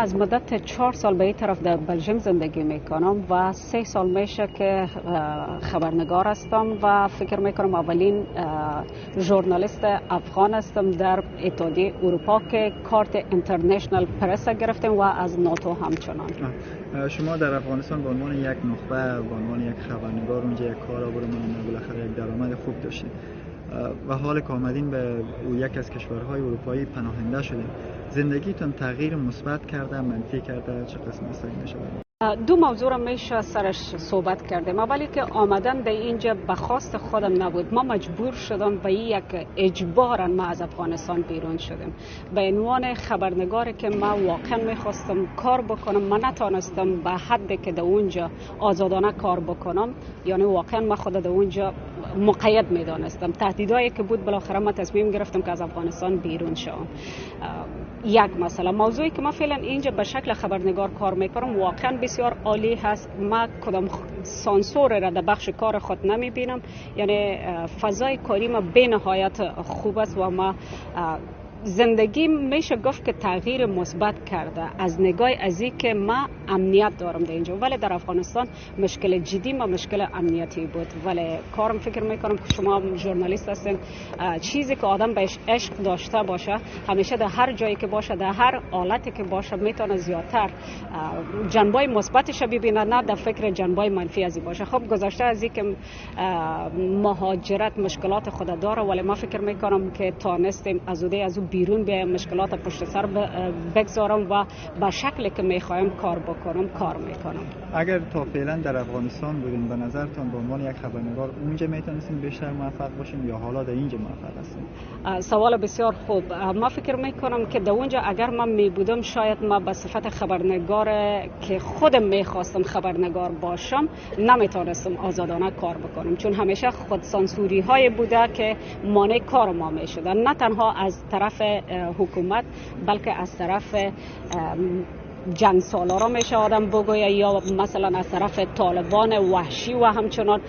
از مدت 4 سال به این طرف در بلژیم زندگی میکنم و 3 سال میشه که خبرنگار هستم و فکر میکنم اولین ژورنالیست افغان هستم در اتحادیه اروپا که کارت international press گرفتم و از ناتو همچنان. شما در افغانستان به عنوان یک نخبه، به عنوان یک خبرنگار اونجا یک کار آبرومند و بالاخره یک درآمد خوب داشتید و حال که آمدین به یک از کشورهای اروپایی پناهنده شدین، زندگیتون تغییر مثبت کرده، منفی کرده، چه قسم است میشه؟ دو موضوع را میشه سرش صحبت کردیم. اولی که آمدن به اینجا به خواست خودم نبود، ما مجبور شدم و یک اجبارا ما از افغانستان بیرون شدیم. به عنوان خبرنگار که ما واقعا میخواستم کار بکنم، من نتانستم به حد که در اونجا آزادانه کار بکنم، یعنی واقعا ما خود در اونجا مقید میدانستم. تهدیدایی که بود بالاخره ما تصمیم گرفتم که از افغانستان بیرون شوم. یک مسئله موضوعی که ما فعلا اینجا به شکل خبرنگار کار میکنم واقعا بسیار عالی هست. ما کدام سانسور را در بخش کار خود نمی بینم، یعنی فضای کاری ما به نهایت خوب است و ما زندگی میشه گفت که تغییر مثبت کرده از نگاه از این که ما امنیت دارم در اینجا، ولی در افغانستان مشکل جدی ما مشکل امنیتی بود. ولی کارم فکر میکنم که شما ژورنالیست هستین، چیزی که آدم بهش عشق داشته باشه همیشه در هر جایی که باشه، در هر حالتی که باشه، میتونه زیادتر جنبای مثبتش ببینه، نه در فکر جنبای منفی از این باشه. خب گذشته از این که مهاجرت مشکلات خود داره، ولی ما فکر میکنم که تانستیم از او بیرون به مشکلات پشت سر بگذارم و به شکلی که میخوایم کار بکنم کار میکنم. اگر تا فعلا در افغانستان بودین، به نظرتان به عنوان یک خبرنگار اونجا میتونستین بیشتر موفق باشین یا حالا در اینجا موفق هستین؟ سوال بسیار خوب. ما فکر میکنم که در اونجا اگر من میبودم شاید ما به صفت خبرنگار که خودم میخواستم خبرنگار باشم نمیتونستم آزادانه کار بکنم، چون همیشه خودسانسوری های بوده که مانع کار ما میشدن، نه تنها از طرف حکومت بلکه از طرف جنگ سالارا میشه آدم بگویه، یا مثلا از طرف طالبان وحشی و همچنان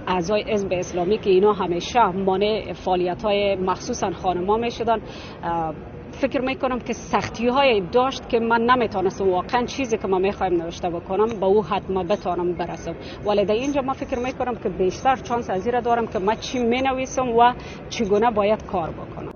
اعضای حزب اسلامی که اینا همیشه مانع فعالیت های مخصوصا خانما میشدن. فکر میکنم که سختی های داشت که من نمیتونستم واقعا چیزی که من میخوایم نوشته بکنم به او حد ما بتانم برسم، ولی در اینجا ما فکر میکنم که بیشتر چانس از این دارم که من چی مینویسم و چگونه باید کار بکنم.